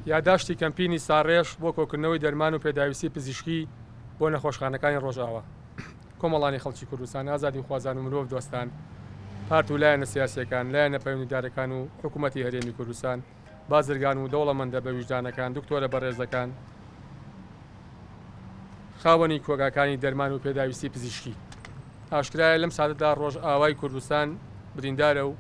یاداشتی کەمپینی ساڕێژ بۆ کۆکردنەوەی دەرمان و پێداویستی پزیشکی بۆ نەخۆشخانەکانی ڕۆژئاوا. کۆمەڵانی خەڵکی کوردستان، ئازادیخوازان و مرۆڤ دۆستان، پارت و لایەنە سیاسییەکان، لایەنە پەیوەندیدارەکان و حکوومەتی هەرێمی کوردستان، بازرگان و دەوڵەمەندە بەویژدانەکان، دکتۆرە بەڕێزەکان، خاوەنی کۆگاکانی دەرمان و پێداویستی پزیشکی. ئاشکرایە لەم ساتەدا ڕۆژئاوای کوردستان بریندارە و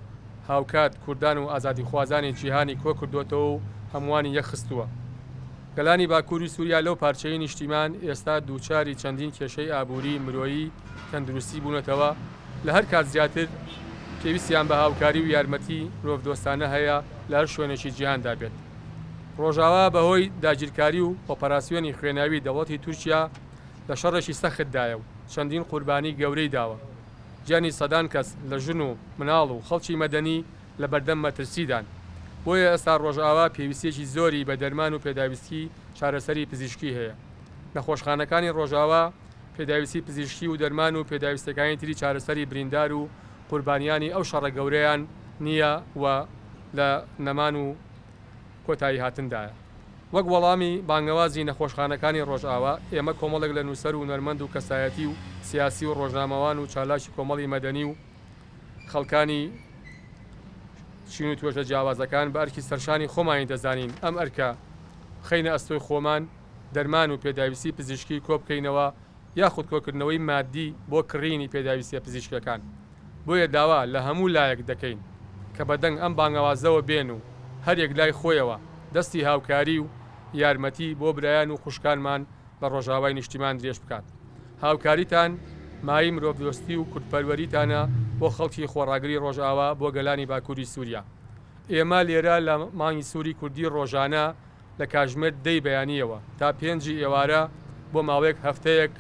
هاوکات کوردان و ئازادیخوازانی جیهانی کۆکردۆتەوە و هەمووانی یەکخستووە. گەلانی باکووری سووریا لەو پارچەی نیشتیمان ئێستا دووچاری چەندین کێشەی ئابووری، مرۆیی، تەندروستی بوونەتەوە، لە هەر کات زیاتر پێویستیان بە هاوکاری و یارمەتی مرۆڤدۆستانە هەیە لە هەر شوێنێکی جیهاندا بێت. ڕۆژاوا بەهۆی داگیرکاری و ئۆپەراسیۆنی خوێناوی دەوڵەتی تورکیا لە شەڕێکی سەختدایە و چەندین قوربانی گەورەی داوە. گیانی سەدان کەس لە ژن و مناڵ و خەڵکی مەدەنی لە بەردەم مەترسیدان. بۆیە ئێستا ڕۆژئاوا پێویستییەکی زۆری بە دەرمان و پێداویستی چارەسەری پزیشکی هەیە. نەخۆشخانەکانی ڕۆژئاوا پێداویستی پزیشکی و دەرمان و پێداویستیەکانی تری چارەسەری بریندار و قوربانیانی ئەو شەڕە گەورەیان نییە و لە نەمان و کۆتایی هاتندایە. وەک وەڵامی بانگەوازی نەخۆشخانەکانی ڕۆژئاوا، ئێمە کۆمەڵێک لە نووسەر و هونەرمەند و کەسایەتی و سیاسی و ڕۆژنامەوان و چالاکی کۆمەڵی مەدەنی و خەڵکانی چین و توێژە جیاوازەکان بە ئەرکی سەرشانی خۆمانی دەزانین ئەم ئەرکە بخەینە ئەستۆی خۆمان، دەرمان و پێداویستی پزیشکی کۆبکەینەوە یاخود کۆکردنەوەی مادی بۆ کڕینی پێداویستیە پزیشکیەکان. بۆیە داوا لە هەموو لایەک دەکەین کە بە دەنگ ئەم بانگەوازەوە بێن و هەریەک لای خۆیەوە دەستی هاوکاری و یارمەتی بۆ برایان و خوشکانمان لە ڕۆژاوای نیشتیمان درێژ بکات. هاوکاریتان مایەی مرۆڤدۆستی و کوردپەروەریتانە بۆ خەڵکی خۆڕاگری ڕۆژاوا بۆ گەلانی باکوری سوریا. ئێمە لێرە لە مانگی سوری کوردی ڕۆژانە لە کاژمێر دەی بەیانییەوە تا پێنجی ئێوارە بۆ ماوەیەک هەفتەیەک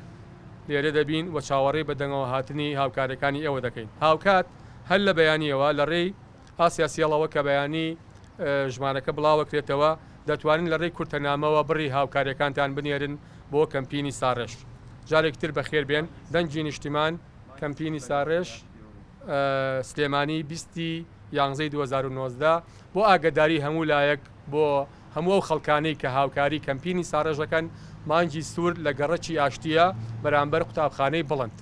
لێرە دەبین و چاوەڕێی بەدەنگەوەهاتنی هاوکارەکانی ئێوە دەکەین. هاوکات هەر لە بەیانییەوە لە ڕێی ئاسیا سێڵەوە کە بەیانی ژمارەکە بڵاوەکرێتەوە دەتوانن لە ڕێی کورتەنامەوە بڕی هاوکارییەکانتان بنێرن بۆ کەمپینی ساڕێژ. جارێکی تر بەخێربێن. دەنگی نیشتیمان، کەمپینی ساڕێژ، سلێمانی، 20 ی یانزەی 2019. بۆ ئاگەداری هەموو لایەک بۆ هەموو ئەو خەڵکانەی کە هاوکاری کەمپینی ساڕێژ دەکەن، مانگی سوور لە گەڕەکی ئاشتییە بەرامبەر قوتابخانەی بڵند.